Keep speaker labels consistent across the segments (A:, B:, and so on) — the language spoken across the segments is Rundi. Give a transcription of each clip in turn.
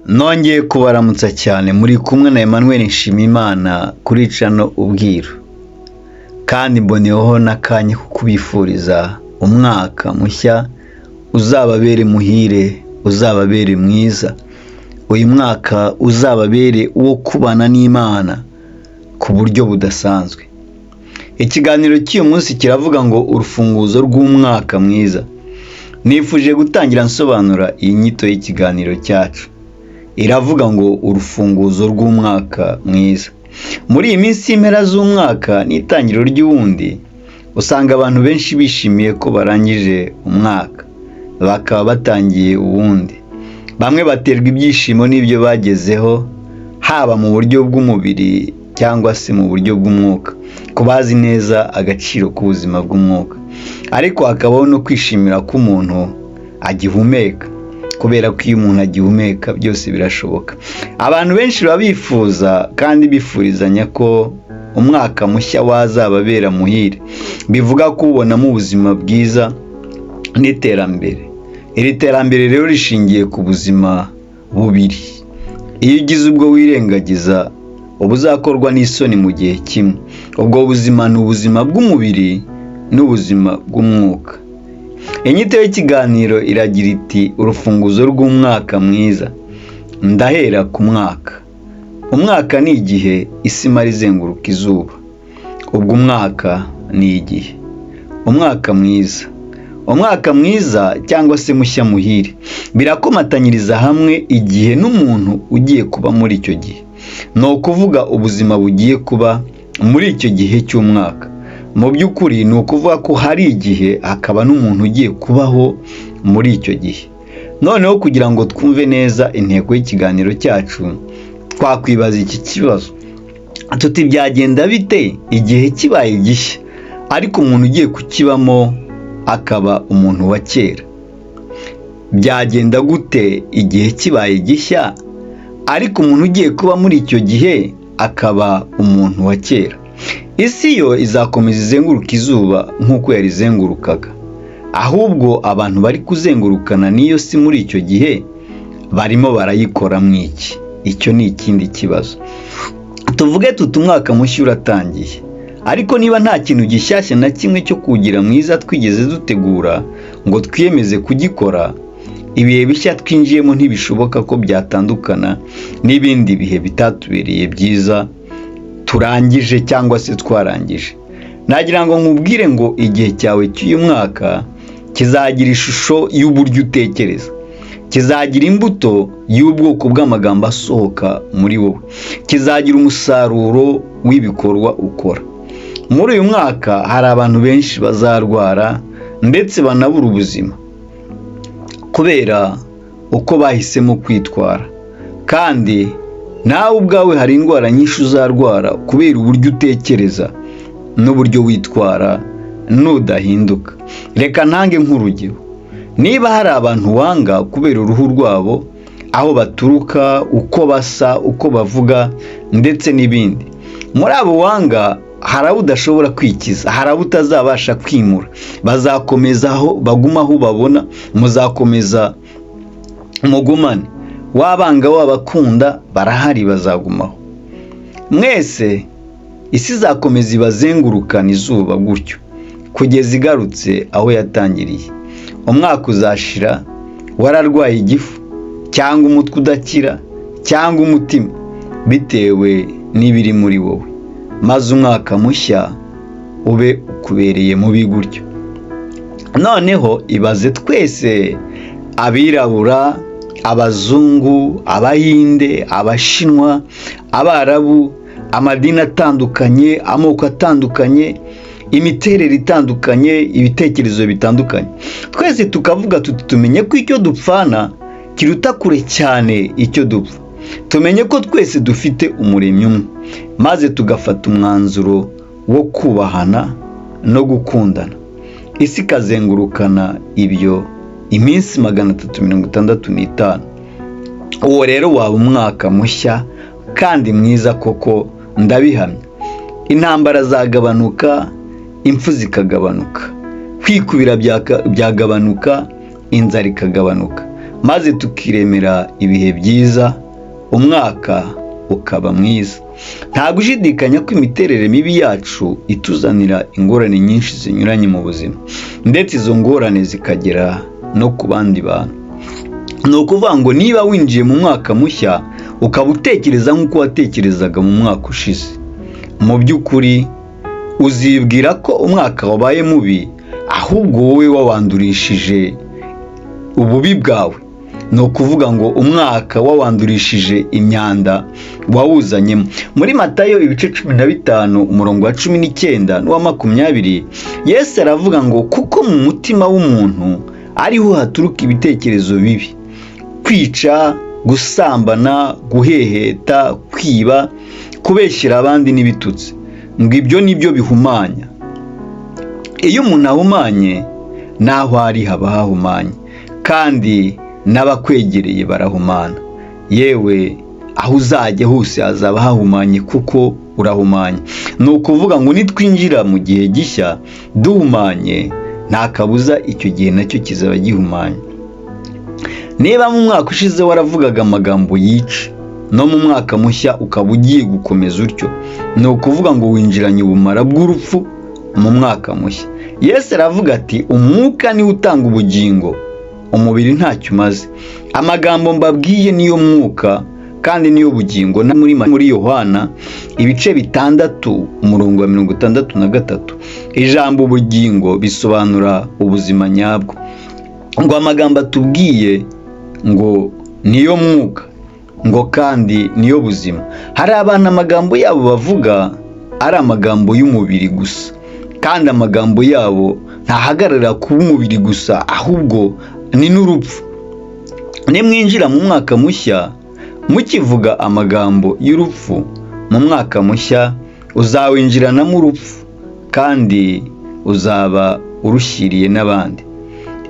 A: Nongeye kubaramutsa cyane, muri kumwe na Emmanuel Nshimiyimana kuri channel Ubwiru, kandi mboneyeho n'akanya ko kubifuriza umwaka mushya uzababere muhire, uzababere mwiza. Uyu mwaka uzababere uwo kubana n'Imana ku buryo budasanzwe. Ikiganiro cy'uyu munsi kiravuga ngo urufunguzo rw'umwaka mwiza. Nifuje gutangira nsobanura iyi nyito y'ikiganiro cyacu. Iravuga ngo urufunguzo rw'umwaka mwiza. Muri iyi minsi y'impera z'umwaka n'itangiriro ry'uwundi, usanga abantu benshi bishimiye ko barangije umwaka, bakaba batangiye uwundi. Bamwe baterwa ibyishimo n'ibyo bagezeho, haba mu buryo bw'umubiri cyangwa se mu buryo bw'umwuka, ku bazi neza agaciro k'ubuzima bw'umwuka. Ariko hakabaho no kwishimira ko umuntu agihumeka, kubera ko iyo umuntu agihumeka byose birashoboka. Abantu benshi baba bifuza kandi bifurizanya ko umwaka mushya wazababera muhire, bivuga kuwubonamo ubuzima bwiza n'iterambere. Iri terambere rero rishingiye ku buzima bubiri. Iyo ugize ubwo wirengagiza, uba uzakorwa n'isoni mu gihe kimwe. Ubwo buzima ni ubuzima bw'umubiri n'ubuzima bw'umwuka. Inyito y'ikiganiro iragira iti urufunguzo rw'umwaka mwiza. Ndahera ku mwaka. Umwaka ni igihe isi imara izenguruka izuba. Ubwo umwaka ni igihe. Umwaka mwiza. Umwaka mwiza cyangwa se mushya muhire birakomatanyiriza hamwe igihe n'umuntu ugiye kuba muri icyo gihe. Ni ukuvuga ubuzima bugiye kuba muri icyo gihe cy'umwaka. Mu by'ukuri ni ukuvuga ko hari igihe hakaba n'umuntu ugiye kubaho muri icyo gihe. Noneho kugira ngo twumve neza intego y'ikiganiro cyacu, twakwibaza iki kibazo tuti: byagenda bite igihe kibaye gishya ariko umuntu ugiye kukibamo akaba umuntu wa kera? Byagenda gute igihe kibaye gishya ariko umuntu ugiye kuba muri icyo gihe akaba umuntu wa kera? Isi yo izakomeza izenguruka izuba nk'uko yarizengurukaga, ahubwo abantu bari kuzengurukana n'iyo si muri icyo gihe barimo barayikoramo iki? Icyo ni ikindi kibazo. Tuvuge tuti umwaka mushya uratangiye, ariko niba nta kintu gishyashya na kimwe cyo kuwugira mwiza twigeze dutegura ngo twiyemeze kugikora, ibihe bishya twinjiyemo ntibishoboka ko byatandukana n'ibindi bihe bitatubereye byiza turangije cyangwa se twarangije. Nagira ngo nkubwire ngo igihe cyawe cy'uyu mwaka kizagira ishusho y'uburyo utekereza, kizagira imbuto y'ubwoko bw'amagambo asohoka muri wowe, kizagira umusaruro w'ibikorwa ukora. Muri uyu mwaka hari abantu benshi bazarwara ndetse banabura ubuzima kubera uko bahisemo kwitwara, kandi nawe ubwawe hari indwara nyinshi uzarwara kubera uburyo utekereza n'uburyo witwara nudahinduka. Reka ntange nk'urugero: niba hari abantu wanga kubera uruhu rwabo, aho baturuka, uko basa, uko bavuga ndetse n'ibindi, muri abo wanga hari abo udashobora kwikiza, hari abo utazabasha kwimura, bazakomeza aho baguma, aho ubabona muzakomeza mugumane, wabanga wabakunda barahari, bazagumaho. Mwese isi izakomeza ibazengurukana izuba gutyo kugeza igarutse aho yatangiriye. Umwaka uzashira wararwaye igifu cyangwa umutwe udakira cyangwa umutima, bitewe n'ibiri muri wowe, maze umwaka mushya ube ukubereye mubi gutyo. Noneho ibaze twese, abirabura, abazungu, abahinde, abashinwa, abarabu, amadini atandukanye, amoko atandukanye, imiterere itandukanye, ibitekerezo bitandukanye, twese tukavuga tuti tumenye ko icyo dupfana kiruta kure cyane icyo dupfa, tumenye ko twese dufite umuremyi umwe, maze tugafata umwanzuro wo kubahana no gukundana, isi ikazengurukana ibyo iminsi 365. Uwo rero waba umwaka mushya kandi mwiza koko, ndabihamya. Intambara zagabanuka, impfu zikagabanuka, kwikubira byagabanuka, inzara ikagabanuka. maze tukiremera ibihe byiza, umwaka ukaba mwiza. Nta gushidikanya ko imiterere mibi yacu ituzanira ingorane nyinshi zinyuranye mu buzima, ndetse izo ngorane zikagera no ku bandi bantu. Ni ukuvuga ngo niba winjiye mu mwaka mushya ukaba utekereza nk'uko watekerezaga mu mwaka ushize, mu by'ukuri uzibwira ko umwaka wabaye mubi, ahubwo wowe wawandurishije ububi bwawe. Ni ukuvuga ngo umwaka wawandurishije imyanda wawuzanyemo. Muri Matayo ibice 15 umurongo wa 19 n'uwa 20, Yesu aravuga ngo kuko mu mutima w'umuntu ariho haturuka ibitekerezo bibi, kwica, gusambana, guheheta, kwiba, kubeshyera abandi n'ibitutsi, ngo ibyo nibyo bihumanya. Iyo umuntu ahumanye, n'aho ari haba hahumanye, kandi n'abakwegereye barahumana. Yewe aho uzajya hose hazaba hahumanye kuko urahumanye. Ni ukuvuga ngo nitwinjira mu gihe gishya duhumanye, nta kabuza icyo gihe nacyo kizaba gihumanye. Niba mu mwaka ushize waravugaga amagambo yica, no mu mwaka mushya ukaba ugiye gukomeza utyo, ni ukuvuga ngo winjiranye ubumara bw'urupfu mu mwaka mushya. Yesu aravuga ati umwuka niwo utanga ubugingo, umubiri ntacyo umaze. Amagambo mbabwiye niyo mwuka kandi niyo bugingo. Muri Yohana ibice 6 umurongo wa 63, ijambo ubugingo bisobanura ubuzima nyabwo. Ngo amagambo atubwiye ngo niyo mwuka, ngo kandi niyo buzima. Hari abantu amagambo yabo bavuga ari amagambo y'umubiri gusa, kandi amagambo yabo ntahagarara kuba umubiri gusa, ahubwo ni n'urupfu. Nimwinjira mu mwaka mushya mukivuga amagambo y'urupfu, mu mwaka mushya uzawinjiranamo urupfu, kandi uzaba urushyiriye n'abandi.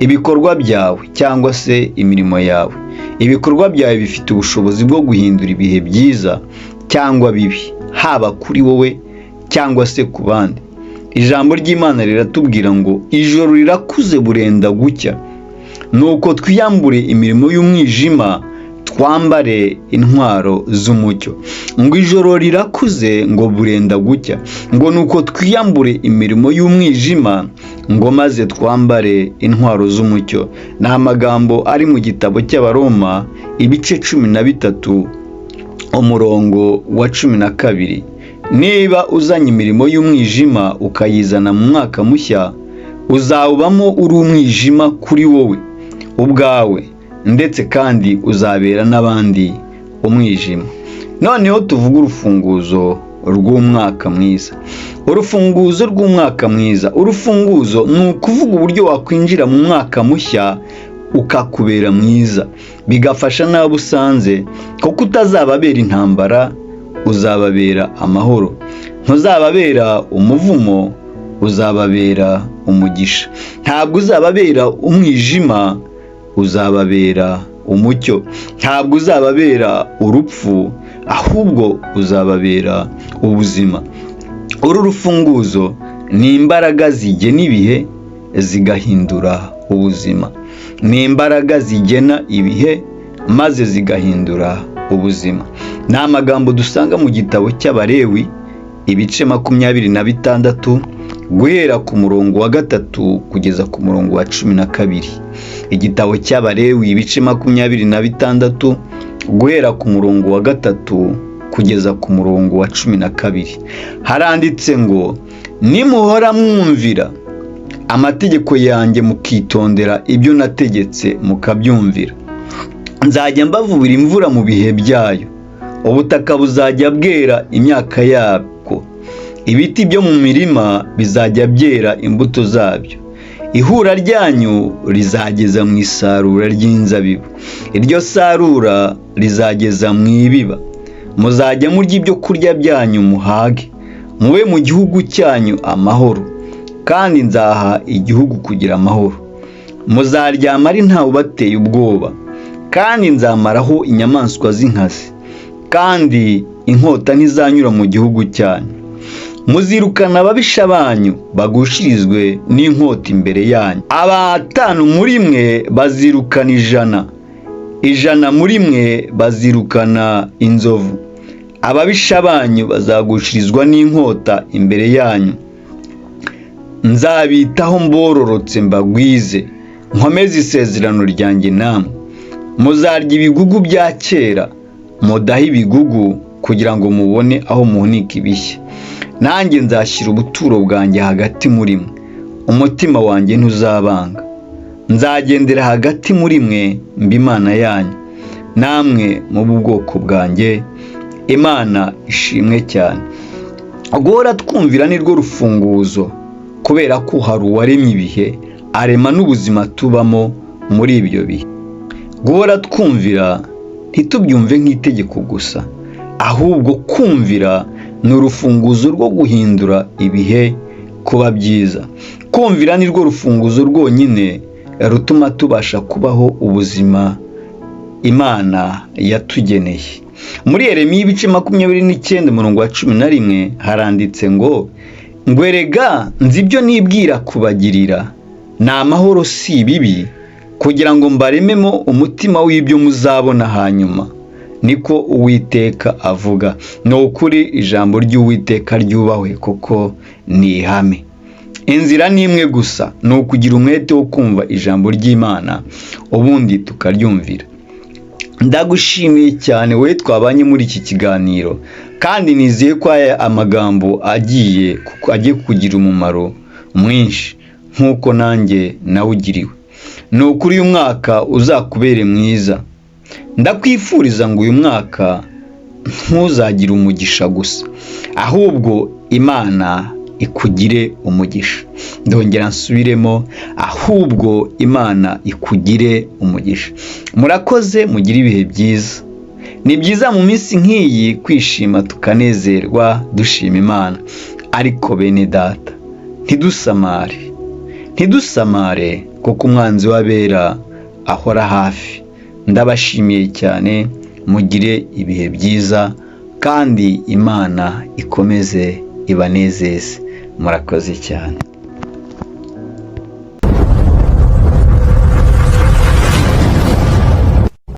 A: Ibikorwa byawe cyangwa se imirimo yawe, ibikorwa byawe bifite ubushobozi bwo guhindura ibihe byiza cyangwa bibi, haba kuri wowe cyangwa se ku bandi. Ijambo ry'Imana riratubwira ngo ijoro rirakuze burenda gucya, nuko twiyambure imirimo y'umwijima, twambare intwaro z'umucyo. Ngo ijoro rirakuze ngo burenda gucya, ngo nuko twiyambure imirimo y'umwijima, ngo maze twambare intwaro z'umucyo. Ni amagambo ari mu gitabo cy'Abaroma ibice 13 umurongo wa 12. Niba uzanye imirimo y'umwijima ukayizana mu mwaka mushya, uzawubamo uri umwijima kuri wowe ubwawe, ndetse kandi uzabera n'abandi umwijima. Noneho tuvuge urufunguzo rw'umwaka mwiza. Urufunguzo rw'umwaka mwiza. Urufunguzo ni ukuvuga uburyo wakwinjira mu mwaka mushya ukakubera mwiza, bigafasha n'abo usanze, kuko utazababera intambara, uzababera amahoro. Ntuzababera umuvumo, uzababera umugisha. Ntabwo uzababera umwijima, uzababera umucyo. Ntabwo uzababera urupfu, ahubwo uzababera ubuzima. Uru rufunguzo ni imbaraga zigena ibihe zigahindura ubuzima. Ni imbaraga zigena ibihe maze zigahindura ubuzima. Ni amagambo dusanga mu gitabo cy'Abalewi ibice 26 guhera ku murongo wa 3 kugeza ku murongo wa 12. Igitabo cy'Abalewi ibice 26 guhera ku murongo wa 3 kugeza ku murongo wa 12. Haranditse ngo nimuhora mwumvira amategeko yanjye mukitondera ibyo nategetse mukabyumvira, nzajya mbavubira imvura mu bihe byayo, ubutaka buzajya bwera imyaka yabwo, ibiti byo mu mirima bizajya byera imbuto zabyo, ihura ryanyu rizageza mu isarura ry'inzabibu, iryo sarura rizageza mu ibiba, muzajya murya ibyo kurya byanyu muhage, mube mu gihugu cyanyu amahoro, kandi nzaha igihugu kugira amahoro. Muzaryama ari ntawe ubateye ubwoba, kandi nzamaraho inyamaswa z'inkazi, kandi inkota ntizanyura mu gihugu cyanyu. Muzirukana ababisha banyu bagushirizwe n'inkota imbere yanyu. Abatanu muri mwe bazirukana 100, 100 muri mwe bazirukana inzovu, ababisha banyu bazagushirizwa n'inkota imbere yanyu. Nzabitaho mbororotse mbagwize, nkomeze isezerano ryanjye namwe. Muzarya ibigugu bya kera, mudahe ibigugu kugira ngo mubone aho muhunika ibishya. Nanjye nzashyira ubuturo bwanjye hagati muri mwe, umutima wanjye ntuzabanga. Nzagendera hagati muri mwe mba Imana yanyu, namwe mube ubwoko bwanjye. Imana ishimwe cyane. Guhora twumvira ni rwo rufunguzo, kubera ko hari uwaremye ibihe, arema n'ubuzima tubamo muri ibyo bihe. Guhora twumvira ntitubyumve nk'itegeko gusa, ahubwo kumvira ni urufunguzo rwo guhindura ibihe kuba byiza. Kumvira ni rwo rufunguzo rwonyine rutuma tubasha kubaho ubuzima Imana yatugeneye. Muri Yeremiya ibice 29 umurongo wa 11 haranditse ngo: ngwerega nzi ibyo nibwira kubagirira, ni amahoro si ibibi, kugira ngo mbarememo umutima w'ibyo muzabona hanyuma, niko Uwiteka avuga. Ni ukuri ijambo ry'Uwiteka ryubahwe, kuko ni ihame. Inzira ni imwe gusa, ni ukugira umwete wo kumva ijambo ry'Imana, ubundi tukaryumvira. Ndagushimiye cyane wowe twabanye muri iki kiganiro, kandi nizeye ko aya amagambo agiye kukugira umumaro mwinshi nk'uko nanjye nawugiriwe. Ni ukuri uyu mwaka uzakubere mwiza. Ndakwifuriza ngo uyu mwaka ntuzagire umugisha gusa, ahubwo Imana ikugire umugisha. Ndongera nsubiremo, ahubwo Imana ikugire umugisha. Murakoze, mugire ibihe byiza. Ni byiza mu minsi nk'iyi kwishima tukanezerwa dushima Imana, ariko bene data ntidusamare, ntidusamare, kuko umwanzi w'abera ahora hafi. Ndabashimiye cyane, mugire ibihe byiza, kandi Imana ikomeze ibanezeze. Murakoze cyane.